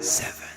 seven.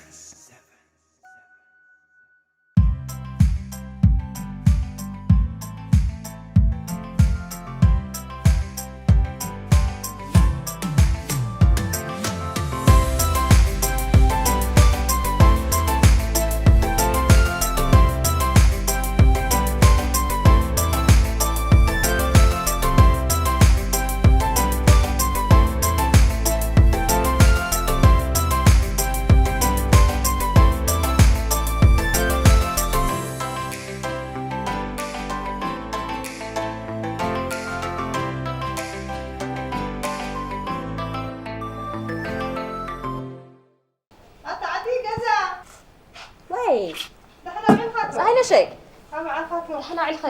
ኣታ ዓዲ ገዛ። ወይ። ደሕና ውዒልካ ዶ? ፀሃይ ነሸይ። ከመይ ዓልካ ዶ? ደሕና ውዒልካ።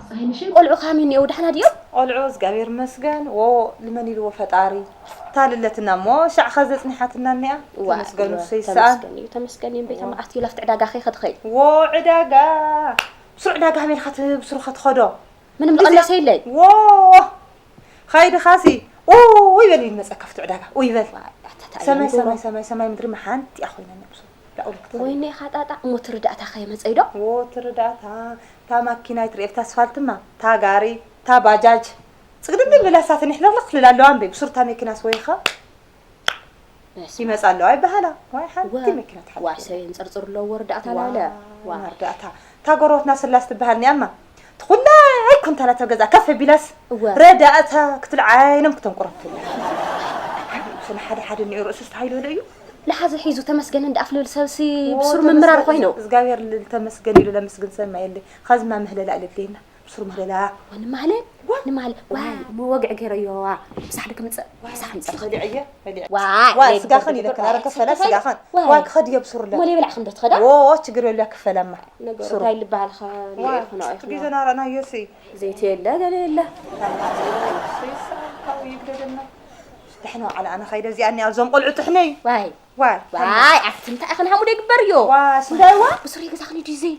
ፀሃይነሽን ቆልዑ ካሚ እኒአው ደሓና ድዮም? ቆልዑ እግዚኣብሔር ይመስገን። ዎ ልመን ኢልዎ ፈጣሪ። ታልለትና እሞ ሻዕ ኸዘ ጽኒሓትና እኒኣ። ዋ፣ ተመስገን ዋ፣ ንሱ ይስኣን። ተመስገን እዩ፣ ተመስገን እዩ። እምበይታ ዋ። መዓት እዩ ላፍቲ ዕዳጋ ኸይኸድኸይ? ዎ ዕዳጋ። ብስሩ ዕዳጋ ሃመልካ ትብስሩ ኸትኸዶ። ምንም ዝቐነሰ የለይ። ዎ። ኸይድኻሲ። ኡ ይበል ይመጸ ካብቲ ዕዳጋ። ኡ ይበል። ዋ፣ ኣታ፣ ኣታ፣ ሰማይ፣ ኣየንብሮ። ሰማይ፣ ሰማይ፣ ሰማይ ምድሪ መሓንቲ እያ ኮይና ነብሱ። ዳኡ ልክተል። ወይኔ ኻጣጣ፣ እሞ ትርዳእታ ኸየመጸይ ዶ? ዎ ትርዳእታ። እታ ማኪና ይትርኤ፣ ኣብታ ኣስፋልትማ፣ እታ ጋሪ፣ እታ ባጃጅ፣ ጽግድግድ ብላ ሳተን ይሕለኽለኽ ክልል ኣለዋ እምበይ፣ ብሱር እታ መኪናስ ወይኸ በስመ ይመጻ ኣለዋ ይበሃላ። ዋይ፣ ሓንቲ ወ-፣ መኪና ትሓልፍ ዋይ፣ የለን። ሰብ የንጸርጽሩ ኣለዎ ወርዳእታ ዋ፣ ላለ። ዋይ። ወርዳእታ። እታ ጎረቤትና ስላስ ትበሃል ኒኣማ። ትኹላ ኣይኮን ታላ ተገዛ ከፍ ቢላስ እወ። ረዳእታ ክትብል ዓይኖም ክተንቁረብ ትብል። ሓደ፣ ሓደ፣ ሓደ እኒኦ ርእሱስ ተሃይሉ እዩ። ለሓዘ ሒዙ ተመስገን እንደ ኣፍልብል ሰብሲ ዎ፣ ብሱር ተመስገን፣ ምምራር ኮይኑ። እግዚኣብሔር ልል ተመስገን ኢሉ ለመስግን ሰብ ማየለ። ኻዝማ ምህለላ ኢለ ድሌና። ብሱር ምህለላ። ወንማህለ? ዋ። ንማህለ? ዋ። ዋይ፣ እሞ ወግዒ ገይረዮ፣ ዋ። ምሳሕ ድክምጽእ፣ ዋ፣ ምሳሕ ምጽእ። በሊዐየ፣ በሊዐ። ዋይ፣ ዋ፣ ናይ ስጋኽን ብጎ ኢለ ግብር ከናረ ዋይ። ከፈላ ስጋኽን። ዋይ። ዋ፣ ክኸድ እየ ብሱር ለ። ሞሌ ብላዕ ክንዶ ትኸዳ? ዎ፣ ችግር የብላ ክፈላማ። ነገሩ ብሱር። እንታይ ልበሃል ኸ ዋ፣ ንርኢ ኹኖ ኢኹኖ። ግዜ ናራእናዮ ሲ። ዘይቲ የለ፣ ገለ የለ። ይስኣል፣ ካብኡ ይግደደና። ደሕና ዋዕላ፣ ኣነ ኸይደ እዚኣ እኒኣ፣ እዞም ቆልዑ ጥሕነይ። ዋይ። ዋይ። ዋይ፣ ኣቲ እንታይ ኢኽን ሃሙደ ይግበር እዮ? ዋ፣ ስንዳይ ዋ? ብሱር ገዛ ኽኒ ድዩ ዘይ?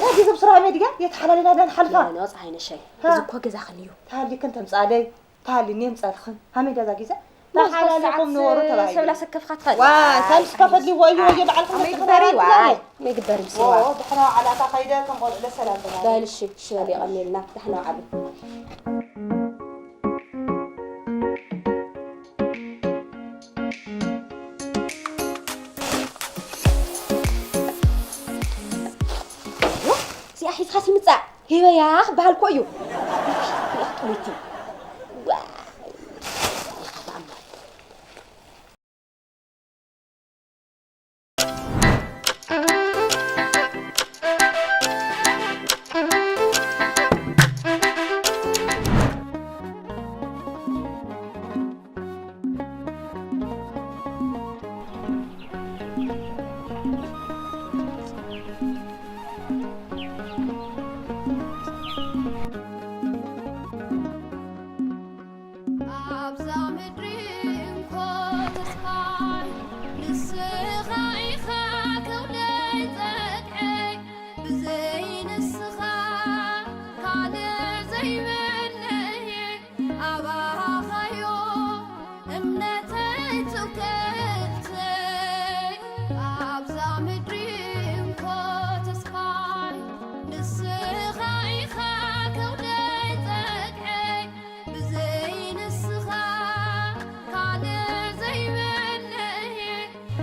ያ ግዜ ብሱር ሃመይ ድያ? የተሓላልና ዳን ሓልፋ። ኖ፣ ኖ፣ ፀሃይ ነሸይ። ሃ። እዚ እኮ ገዛ ኽኒ እዩ። ተሃሊክን ተምፃለይ፣ ተሃሊኒ የምፃልኽን። ሃመይ ዳዛ ግዜ? ሞዝ ተሓላሊኹም በሳዕት ንወሩ ተባሂሉ። ሰብላ ሰከፍካ ትኸድ። ዋይ፣ ዋይ፣ ሳምስ ከፈሊ ወይ ወይ በዓልኩም ኣመይ ትኽና ግበሪ፣ ትላለይ። ዋይ፣ ኣመይ ግበሪ ምስዋ። ዎ፣ ደሕና ዋዕላ፣ ኣታ ኸይደ ከም ቆልዑ ለሰላም ተባሂሉ። በል እሺ፣ እሺ፣ በል የቐንየልና። ደሕና ዋዕሉ። እዚኣ ሒዝካ ሲምጻእ ሂበያ ክበሃል እኮ እዩ። ጥሙይቲ። ዋይ።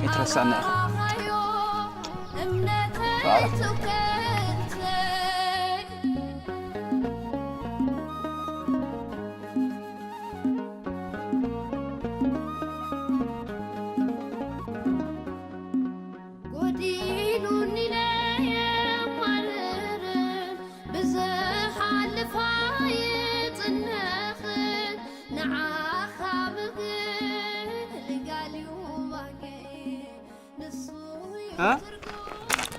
ኣይትረሳዕና ኢኻ። ጎዲሉኒ ለየማርርን ብዝሓልፋ ይጽንሕን ንዓኻ ምግልጋል እዩ ባህገይ ንሱ እዩ እ?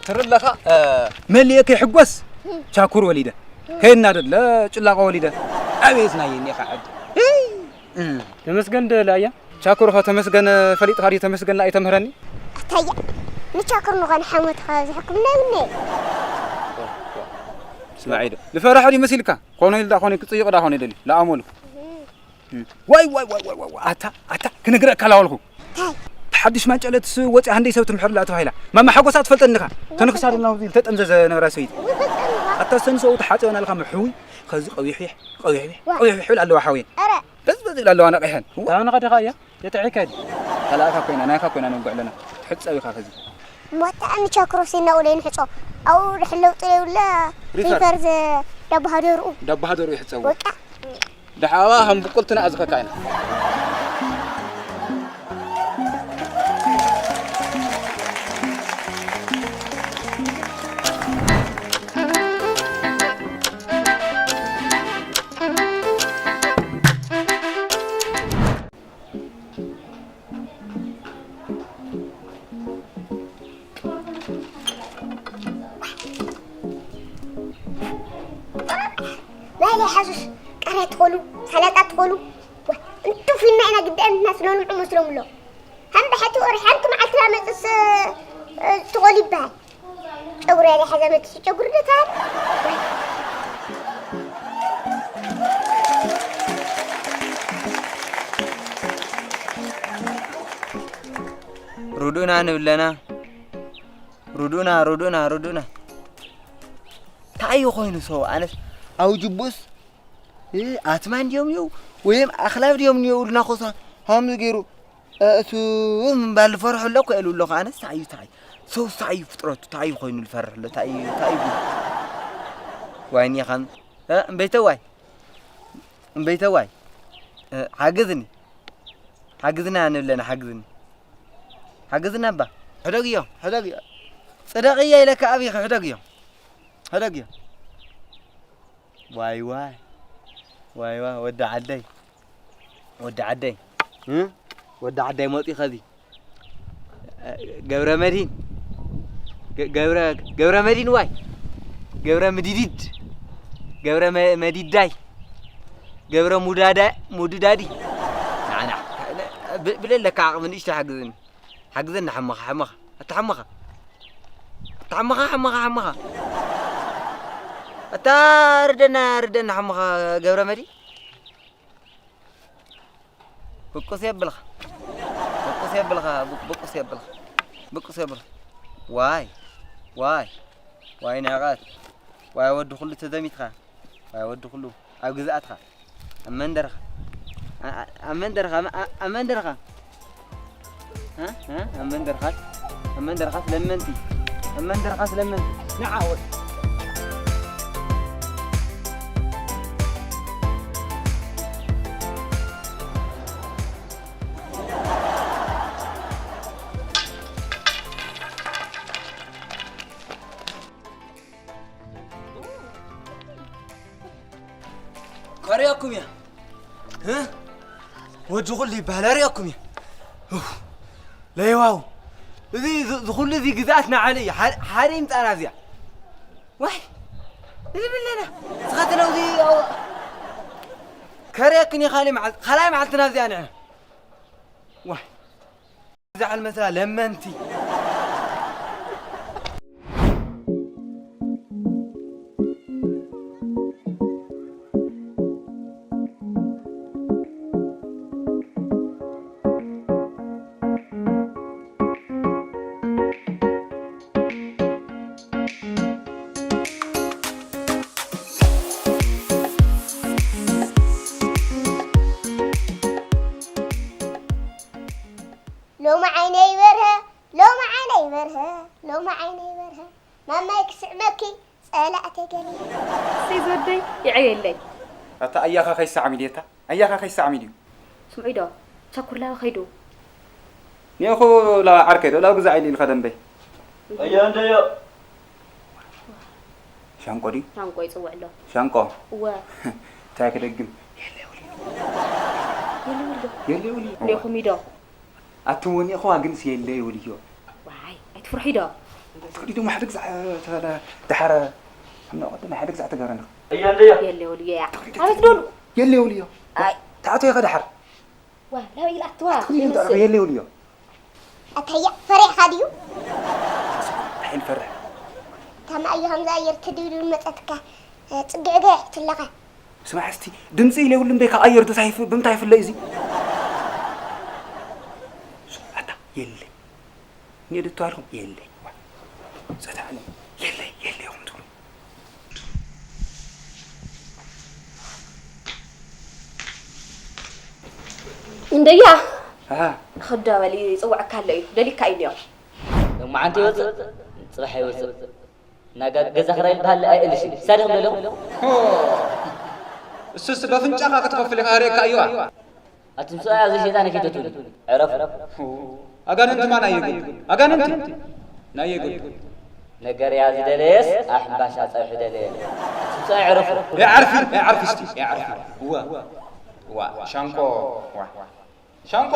ትርለኻ መሊኤ ከይሕጎስ ቻኩር ወሊደ ከይናደለ ጭላቆ ወሊደ ኣቤት ናይ እኒኻ ዓዲ ተመስገን ደ ለኣያ ቻኩር ኸ ተመስገን ፈሊጥኻ ድዩ ተመስገን ለኣይ ተምህረኒ ኣታያ ንቻክር ንኾነ ሓሞትኻ ዝሕክምና ይብነ ስማዒ ዶ ልፈራሑ ድዩ መሲልካ ኮነ ኢልዳ ኮነ ክጽይቕ ዳ ኮነ ይደሊ ለኣሞሉ ዋይ ዋይ ዋይ ዋይ ዋይ ኣታ ኣታ ክነግረካ ላወልኩ ሓድሽ ማንጨለትስ ወፂኣ ሃንደይ ሰብ ትምሕርላ ተባሂላ ማማ ሓጎሳ ትፈልጠኒ ዲኻ ተንክሳድ ናብ ተጠምዘዘ ነበራ ሰበይቲ ኣታ ሰንሰኡ ተሓፂበናልካ ምሕዊ ኸዚ ቀዊሕዊሕ ቀዊሕዊሕ ቀዊሕዊሕ ይብል ኣለዋ ሓወየ በዝበዝ ይብል ኣለዋ ነቒሐን ታውን ኸዲኻ እያ የጥዒካ ዲ ካልኣካ ኮይና ናይካ ኮይና ነንጉዕ ኣለና ትሕፀብ ኢኻ ኸዚ ሞታ ኣንቻክሮስ እናኡለ ንሕጾ ኣው ድሕለው ጥለውለ ሪፈር። ሪፈር ዘ ደባሃደርኡ ዳባሃደሩ ይሕፀቡ ወቃ ደሓባ ከም ብቁልትና ኣዝኸካ ኢና ናይለ ሓሱስ ቃርያ ትኾኑ ሳላጣ ትኾኑ እንቱ ፊልና ኢና ግዳን እናስለኑ ዕሙ ስሎም ኣሎ ሃም ብሓቲ ወር ሓንቲ መዓልቲ ላመፅስ ትኾኑ ይበሃል ጨጉሪ ያለ ሓዛ መጥሲ ጨጉሪ ደታል ርዱእና ንብለና ርዱእና ርዱእና ርዱእና እንታይ እዩ ኮይኑ ሰው ኣነስ ኣውጅቡስ ኣትማን ድዮም እዩ ወይም ኣኽላብ ድዮም እኒኦ ኢሉና ኮሳ ሃምዚ ገይሩ እሱ ምባል ዝፈርሑ ኣሎ እኮ ኢሉ ኣለኹ ኣነስ እንታይ እዩ እንታይ ሰው እንታይ እዩ ፍጥረቱ እንታይ እዩ ኮይኑ ዝፈርሕ ኣሎ እንታይ እዩ እንታይ እዩ ጉድ ዋይኒ ከም እምበይተዋይ እምበይተዋይ ሓግዝኒ ሓግዝና ንብለና ሓግዝኒ ሓግዝና እባ ሕደግዮ ሕደግዮ ጽደቕዮ ኢለካ ኣብይኺ ሕደግዮ ሕደግዮ ዋይ ዋይ ዋይ ዋይ ወዲ ዓደይ ወዲ ዓደይ እ? ወዲ ዓደይ መፂ ኸዚ ገብረ መድሂን ገ- ገብረ ገብረ መድሂን ዋይ ገብረ ምድድድ ገብረ መ- መዲዳይ ገብረ ሙዳዳ ሙድዳዲ ናና ብ- ብለለካ ዓቕሚ ንእሽቶ ሓግዝኒ ሓግዘና ሓመኻ ሓመኻ ኣታ ሓመኻ ኣታ ሓመኻ ሓመኻ ሓመኻ ኣታ ርደና ርደና ሓመኻ ገብረ መዲ ብቁስ የብልኻ ብቁስ የብልኻ ብቁስ የብልኻ ብቁስ የብልኻ ዋይ ዋይ ዋይ ንዕቐት ዋይ ወዲ ኩሉ ተዘሚትኻ ዋይ ወዲ ኩሉ ኣብ ግዝኣትኻ ኣብ መንደርኻ ኣብ መንደርኻ ኣብ መንደርኻ ኣብ መንደርኻስ ኣብ መንደርኻስ ለመንቲ ኣብ መንደርኻስ ለመንቲ ንዓወት ከርእየኩም እያ እ? ወዲ ኩሉ ይበሃል ኣርእየኩም እያ ኡፍ፣ ለይዋው እዚ እዚ- እዚ ኩሉ እዚ ግዝኣት ንዓለ እዩ ሓደ ሓደ ይምፃና እዚኣ ዋይ እዚ ብለና ስኻትነው እዚ ከርእየክን እዩ ካልእ መዓልቲ ካልኣይ መዓልትና እዚኣ ንዕና ዋይ ዝዓል መስላ ለመንቲ ሎሚ ዓይነይ በርሀ ማማይ ክስዕመኪ ጸላእተ ገለ። እሰይ ዝወደይ ይዕየለይ። ኣታ ኣያኻ ከይሰዓም ኢልየታ፣ ኣያኻ ከይሰዓም ኢልዩ። ስምዒ ዶ፣ ቻኩርላዊ ከይዱ። ኒእኹ ላ ዓርከይ ዶ፣ ላው ግዛዕ ኢሉ ኢልካ ደንበይ። ኣያ እንደዮ። ሻንቆ ድዩ? ሻንቆ ይጽውዕ ኣሎ። ሻንቆ። እወ። እንታይ ክደግም? የለ ይውልዮ። የለ ይውልዮ። ኒእኹም ኢዶ። ኣቲ ወኒእኽዋ ግንስ የለ ይውልዮ። ዋይ፣ ኣይትፍርሒ ዶ? ትኽዲ ዶ ማሕደግ ዛዕ ተለ-፣ ደሓረ፣ ከም ናይ ቀደም ማሕደግ ዛዕ ተገረኒ። እያ እንደያ። የለ ይውልዮ እያ። ትኽዲ ዶ ኣቤት ዶሉ። የለ ይውልዮ። ኣይ። ተኣቶ ኢኻ ደሓር። ዋ፣ ላው ኢላትዋ። ትኽዲ ዶ ይመስል። የለ ይውልዮ። ኣታያ፣ ፈሪሕኻ ድዩ? እንታይ ንፈርሕ? ታማ እዩ ከምዛ ኣየር ትድብድብ መጸትካ፣ ጽግዕግዕ ትለኻ። ስማዕ እስቲ፣ ድምጺ ኢለ ይብሉ እምበይ፣ ካብ ኣየር ዶ እንታይ ይፍ-፣ ብምንታይ ይፍለ እዚ? ኣታ፣ የለይ። እኔ ዶ ተባልኩም? የለይ። ጸታዕኒ፣ የለይ፣ የለይ ኢኹም ትብሉ። እንደያ። ኣሃ። ኽዳ በሊ፣ ይጽውዐካ ኣሎ እዩ። ደሊካ እዩ እኒኦ። ሎማዓንቲ ይወጽእ፣ ጽባሕ ይወጽእ። ናጋ ገዛ ክራይ ዝበሃል ኣይእልሽን። ሳዲኹም ደለኹም? ሆ፣ እሱስ በፍንጫኻ ክትኸፍል ኢኻ፣ ርእየካ እዩዋ። ኣቱም ሰብኣይ ኣብዚ ሸይጣን ይፊተቱኒ። ዕረፉ። ሆ፣ ኣጋንንቲ ማን ኣየጉድ? ኣጋንንቲ ናይ የጉድ። ነገር እያ ዝደለየስ፣ ኣብ ሕምባሻ ጸብሒ ደለየ። ኣቱም ሰብኣይ ዕረፉ። ኣይዓርፊ፣ ኣይዓርፊ እስቲ፣ ኣይዓርፊ። እዋ፣ እዋ፣ ሻንቆ፣ እዋ። ሻንቆ!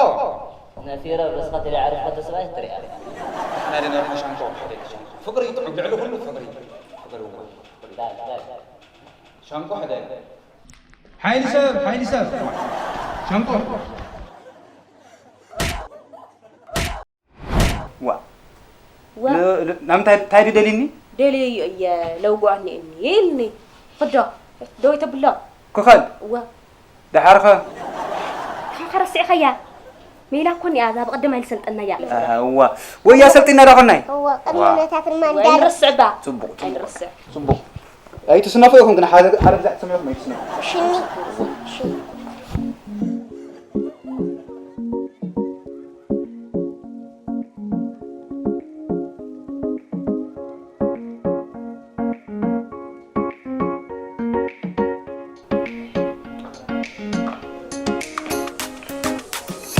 ነፊረ ርእስኻ ተደዓሪፍካ ተስፋ ትሪኣ። ንሕና ደነርና ሻንቆ፣ ሓደ ሻንቆ። ፍቕሪ ጥዑም፣ ልዕሊ ኩሉ ፍቕሪ። ፍቕሪ እኮ። ዳይ፣ ዳይ። ሻንቆ ሓደ። ሓይሊ ሰብ፣ ሓይሊ ሰብ። ሻንቆ። ዋ። ዋ። ል-፣ ል-፣ ናምንታይ፣ እንታይ ድደልኒ? ደልየዮ እየ፣ ለውግዖ እኒኤኒ ኢልኒ። ኽዶ፣ ደወይ ተብሎ። ክኸል? እወ። ደሓር ኸ? ንስኻ ረሲዕኻያ? ሜላ እኮ እኒኣ፣ እዛ ብቐደም ኣይንሰልጠናያ። ኣሃ፣ እዋ። ወያ ሰልጢና ዳ ኾናይ? እወ፣ ቅድሚ ዋ። ነታ ፍልማ ወይ እንዳለ። ንርስዕ ባ። ጽቡቕ፣ ጽቡቕ። ኣይንርስዕ። ጽቡቕ። ኣይትስነፉ ኢኹም ግን ሓደ፣ ሓደ ግዜ ትሰሚዑኹም ኣይትስነፉ። ሽኒ። ሽኒ።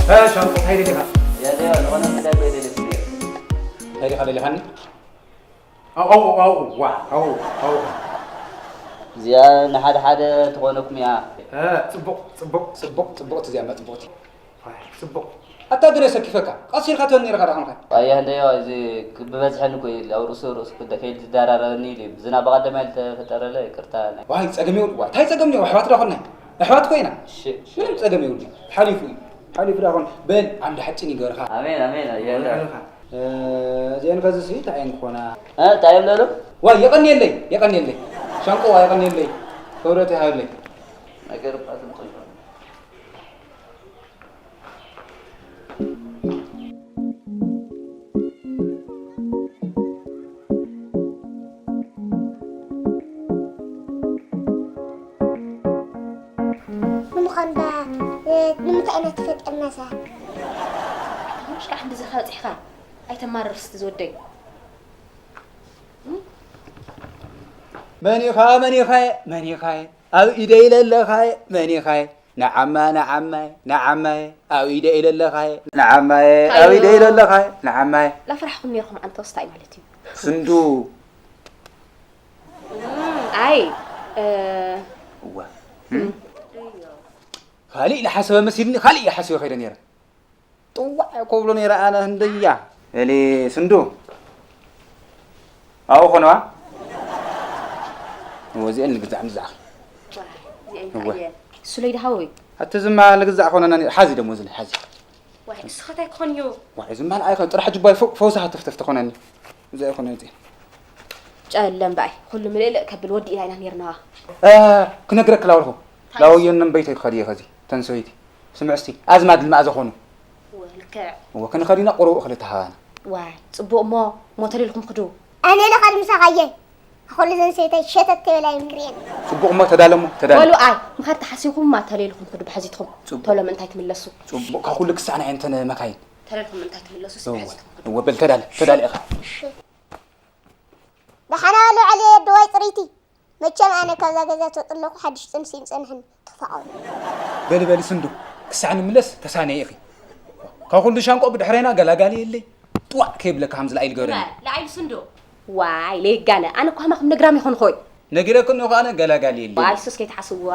እ፣ ሻንቆ፣ እንታይ ደሊኻ? የለዮ፣ ዝኾነ ጉዳይ እኮ የደልየኩም ነይሩ። እንታይ ዲኻ ደሊኻኒ? ኣው፣ ኣው፣ ኣው፣ ዋ፣ ኣው፣ ኣው። እዚኣ ንሓደ ሓደ ትኾነኩም እያ። እ፣ ጽቡቕ፣ ጽቡቕ፣ ጽቡቕ፣ ጽቡቕቲ እዚኣ እማ ጽቡቕቲ። ዋይ፣ ጽቡቕ። ኣታ ግን የሰኪፈካ። ቀስ ኢልካ ትበል ነይርካ ዶ ኾንካ? ኣየ ህንደዮ፣ እዚ ክ-፣ ብበዝሐኒ እኮ እዩ። ኣብ ርእሱ ርእሱ ክደ-፣ ከይዲ ዝደራረበኒ ኢሉ እዩ። ዝና ብቐደም ኣይተፈጠረለ፣ ይቅርታ። ዋይ፣ ጸገም የብሉ። ዋይ፣ እንታይ ጸገም እኒኦ? ኣሕዋት ዶ ኾንና? ኣሕዋት ኮይና? እሺ፣ እሺ። ምንም ጸገም የብሉ። ሓሊፉ እዩ። ሓሊፉ ዶ ኾን? በል፣ ዓምዲ ሓጺን ይገርኻ። ኣሜን፣ ኣሜን። ኣየ ህንደዮ። ይገርኻ። እ፣ እዚአን ከዚ ሲ እንታይ እየን ክኾና? እ፣ እንታይ እዮም ለሉ? ዋይ፣ የቐንየለይ፣ የቐንየለይ። ሻንቆ፣ ዋይ፣ የቐንየለይ። ክብረት ይሃበለይ። ነገር እኳ ትምጡ ይኾን። ንምዃን ባ፣ እ፣ ንምንታይ ኢና ተፈጠርናሳ? ምሽ ከዓ ክንድዚ ከበፂሕኻ ኣይተማርር እስቲ ዝወደይ። መን ኢኻ፣ መን ኢኻ፣ መን ኢኻ? ኣብ ኢደይ ለለኻይ መን ኢኻይ? ንዓማ፣ ንዓማይ፣ ንዓማይ፣ ኣብ ኢደይ ለለኻይ። ንዓማይ፣ ኣብ ኢደይ ለለኻይ፣ ንዓማይ። ላፍራሕኩም ነርኩም ኣንተውስ እንታይ ማለት እዩ? ስንዱ። እም፣ ኣይ፣ እ፣ እዋ። እም። እም። ካሊእ ለሓሰበ መሲልኒ፣ ካሊእ እየ ሓሲበ ከይደ ነይረ። ጥዋዕ እኮ ብሎ ነይረ ኣነ ህንደያ። እሊ ስንዱ። ኣብኡ ኾነዋ። እወ፣ እዚአን ልግዛዕ ምዛዕ። ዋ፣ እዚአን እወ። ከ ኣየ። እሱ ለይ ደሃወይ። ኣቲ ዝማ ልግዛዕ ኾነና ነይረ። ሓዚ ደሞ ዝለ፣ ሓዚ። ዋይ፣ እሱ ኸታይ ክኾን እዩ? ዋይ፣ ዝማ ንዓይ ኸ ጥራሕ ጅባይ ፈ-፣ ፈውሳ ሃተፍተፍ ተኾነኒ። እዚ ኣይኮነ እዚ። ጨለም በኣይ፣ ኩሉ ምልእልእ ከብል ወዲ ኢና ኢና ነይርና። እ፣ ክነግረክ ላውልኹ። እንታይ? ላውየን ነንበይተይ ክኸድ እየ ኸዚ፣ ተንሰይቲ። ስምዕ እስቲ፣ ኣዝማድ ልማእ ዘኾኑ። እወ፣ ልክዕ። እወ፣ ክንኸድ ኢና ቁሩብ እኽሊ ተሃባና። ዋይ፣ ጽቡቕ እሞ፣ እሞ ተልኢልኩም ክዱ። ኣነ ለኻድ ምሳኻ እየ። ኩሉ ዘንሰይተይ ሸተት ተበላ ይምክርየን። ጽቡቕ እሞ፣ ተዳለ እሞ፣ ተዳለ። በሉ ኣይ፣ ምኻድ ተሓሲኹም እማ ተልኢልኩም ክዱ ብሓዚትኩም። ጽቡቕ። ቶሎ ምእንታይ ትምለሱ። ጽቡቕ፣ ካብ ኩሉ ክሳዕና እየን እተን መካይን። ተልኢልኩም ምእንታይ ትምለሱ፣ እወ፣ ብሓዚትኩም ክዱ። እወ፣ በል ተዳለ፣ ተዳለ ኢኻ። እሺ። ደሓና ዋሉ ዓሊ ኣደዋይ ፅሪቲ። መቸም ኣነ ካብዛ ገዛ ተጥለኹ ሓድሽ ጥንሲ ይምፀንሕኒ። ተፋቐሩ። በሊ በሊ ስንዱ፣ ክሳዕ ንምለስ ተሳነይ ኢኺ። ካብ ኩሉ ሻንቆ ብድሕሬና ገላጋሊ የለይ። ጥዋዕ ከይብለካ ከም ዝለኣይ ልገብረኒ። ለኣይሉ ስንዱ። ዋይ ለይጋነ፣ ኣነ እኳ ማኹም ነግራም ይኾን ኾይ። ነጊረክን እኮ ኣነ ገላጋሊ የለይ። ዋይ ሱስ ከይትሓስዋ።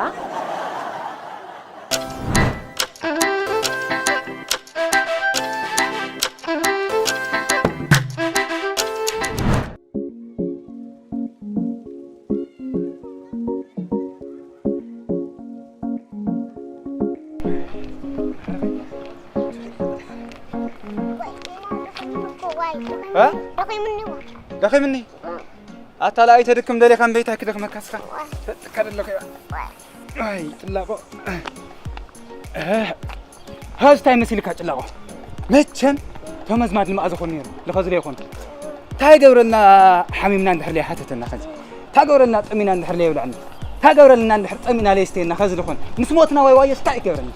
እ? ደኺምኒ። ኣታ ለኣይ ተድክም ደሊኻ እምበይታ ክደኽመካ እስኻ። ፈጥካ ደለኹ። ኣይ፣ ጭላቆ። እ፣ ሀዝ ታይ መሲልካ ጭላቆ? መቸም ተመዝማድ ንመኣ ዝኾን ነይሩ። ልኸዚ ዘይኮን። ታይ ገብረልና ሓሚምና እንድሕር ለይሓተተና ኸዚ? ታይ ገብረልና ጠሚና እንድሕር ለይብልዐና? ታይ ገብረልና እንድሕር ጠሚና ለይስተየና ኸዚ ዝኾን? ምስ ሞትና ዋይ ዋየስ ታይ ገብረልና?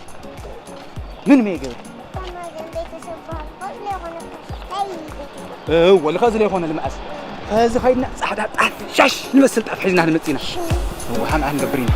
ምን መይ ገብረ? እወ፣ ልኸዚ ዘይኮነ ልምኣስ። ኸዚ ኸይድና ጻዕዳ ጣፍ፣ ሻሽ ንመስል ጣፍ ሒዝና ንመጽእ ኢና። እወ፣ ሓምኣ ክንገብር ኢና።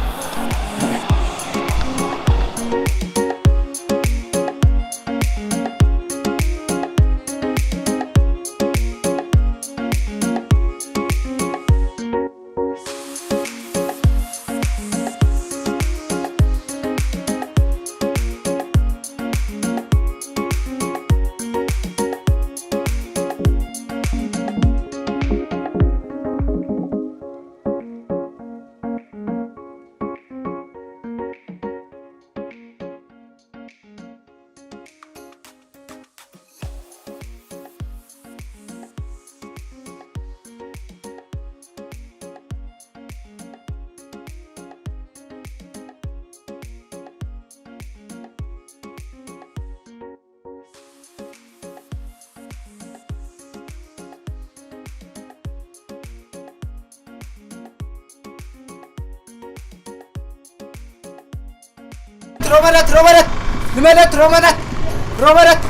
ሮበረት፣ ሮበረት፣ ንመለት ሮበረት፣ ሮበረት፣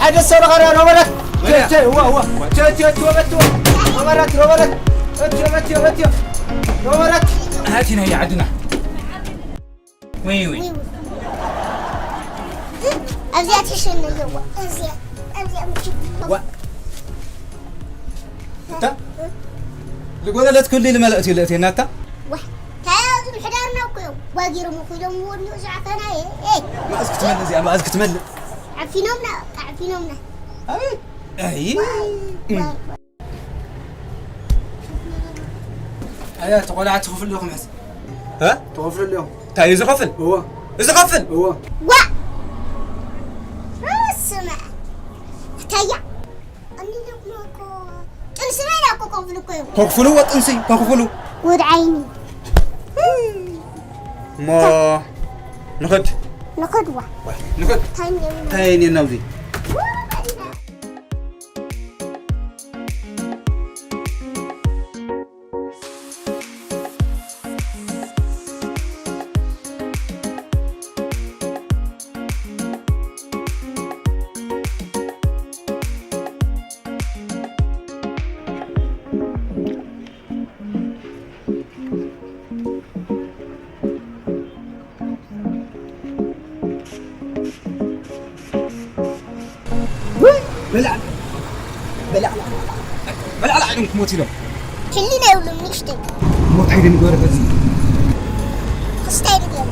ሓደ ሰው ለኸረ ሮበረት። ቸ፣ ቸ፣ እዋ፣ እዋ። ቸ፣ ቸ፣ ቸ፣ ወበት፣ እዋ። ሮበረት፣ ሮበረት፣ እት፣ እት፣ እት፣ ሮበረት። ኣቲ ናይ ዓድና። ወይ፣ ወይ። ኣብዚኣ ትሽነ ኣለዋ። ኣብዚኣ፣ ኣብዚኣ ምሽ። ዋ። እታ ልጎለለት ኩሉ ልመለእት ይለእት የናታ። ዋ። ታያዙ ምሕዳርና እኮ እዮም። ዋጊሮም እኮ ኢሎም ወዲኡ ዝዓፈና እየ። ኤ። መኣዝ ክትመልእ እዚኣ፣ መኣዝ ክትመልእ? ዓፊኖምና፣ በቃ ዓፊኖምና። ኣይ፣ ኣይ። ዋ፣ ዋ። ኣያ፣ እቲ ቆልዓ ትኽፍል ዶ ክምሕዝ? እ? ትኽፍል ዶ? እንታይ እዩ ዝኸፍል? እወ። እዚ ኸፍል? እወ። ዋ! ስማ። እታያ። ኣንዲ ደግሞ እኮ ጥንስና ኢላ እኮ ከኽፍሉ እኮ እዩ። ከኽፍሉ ወጥንሲ፣ ከኽፍሉ። ጉድ ዓይኒ። እሞ ንኸድ። ንኸድ ዋ። ዋ፣ ንኸድ። ታኛ። እንታይ እኔ ናብዚ? ዋ፣ በላ። ውይ፣ በላዕ፣ በላዕ፣ በላዕ፣ በላዕ፣ በላዕ፣ ክሞት ኢሎም። ሕሊና የብሉን ንእሽተይ። ሞት ኣይደንገረ በዚ። ክስታይ ድገም።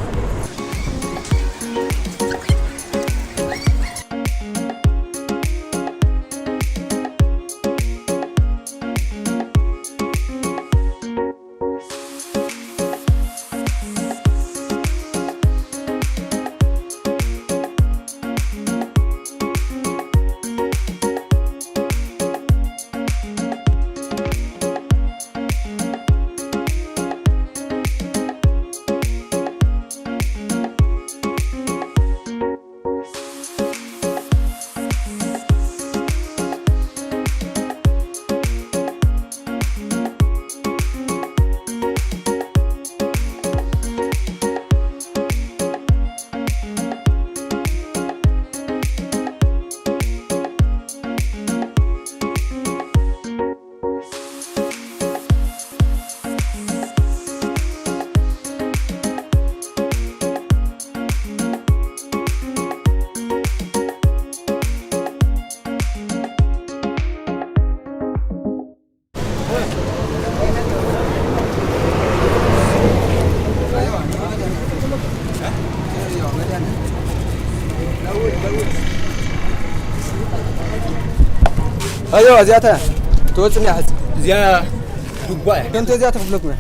ኣዮ እዚኣታ ትወፅም እያ ሕዚ። እዚኣ ዱባ እያ። ቸንቶ እዚኣ ተኽፍለኩም እያ።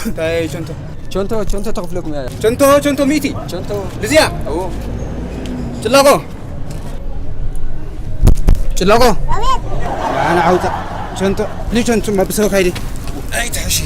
እንታይ ቸንቶ? ቸንቶ ቸንቶ ተኽፍለኩም እያ። ቸንቶ ቸንቶ ሚእቲ። ቸንቶ እዚኣ። ጭላቆ፣ ጭላቆ። ኣና ዓውፃ። ቸንቶ ንቸንቶ መብሰው ካይዲ። ኣይትሕሺ።